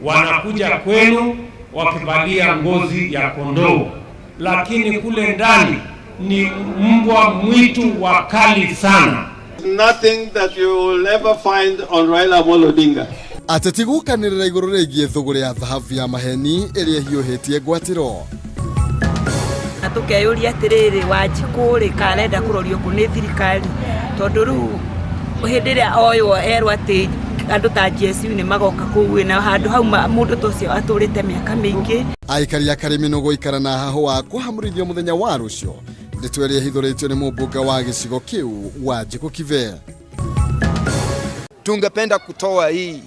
Wanakuja kwenu wakivalia ngozi ya kondoo, lakini kule ndani ni mbwa mwitu wakali sana. Nothing that you will ever find on Raila Amolo Odinga. Ateti gũkanĩrĩra igũrũ rĩgiĩ thũgũrĩ ya thahabu ya maheni ĩrĩa ĩhiũhĩtie ngwatĩro. Na tũkeyũria atĩrĩrĩ, Wanjikũ rĩ, kana arenda kũrorio kũ nĩ thirikari? Tondũ rĩu hĩndĩ ĩrĩa oywo erwo atĩ andũ ta GSU nĩ magoka kũu ĩ, na handũ hau mũndũ ta ũcio atũrĩte mĩaka mĩingĩ. Aikari a Karĩmĩnũ gũikara na hahũ wa kũhamũrithio mũthenya wa rũcio, ndeto ĩrĩa ĩhithũrĩtio nĩ mũmbunge wa gĩcigo kĩu Wanjikũ Kibe. Tungependa kutoa hii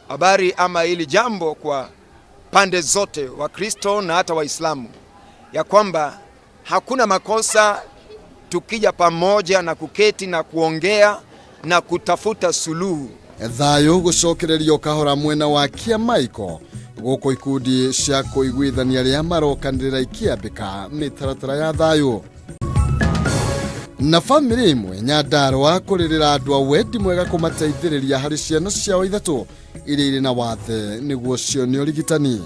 habari ama hili jambo kwa pande zote, Wakristo na hata Waislamu, ya kwamba hakuna makosa tukija pamoja na kuketi na kuongea na kutafuta suluhu. Thayũ gũcokererio kahora mwena wa Kĩamaiko gũkũ ikundi cia kũiguithania arĩa marokanĩrĩra ikĩambĩka mĩtaratara ya thayũ. Na bamĩrĩ ĩmwe Nyandarũa kũrĩrĩra andũ a wendi mwega kũmateithĩrĩria harĩ ciana ciao ithatũ iria irĩ na wathe nĩguo cione ũrigitani.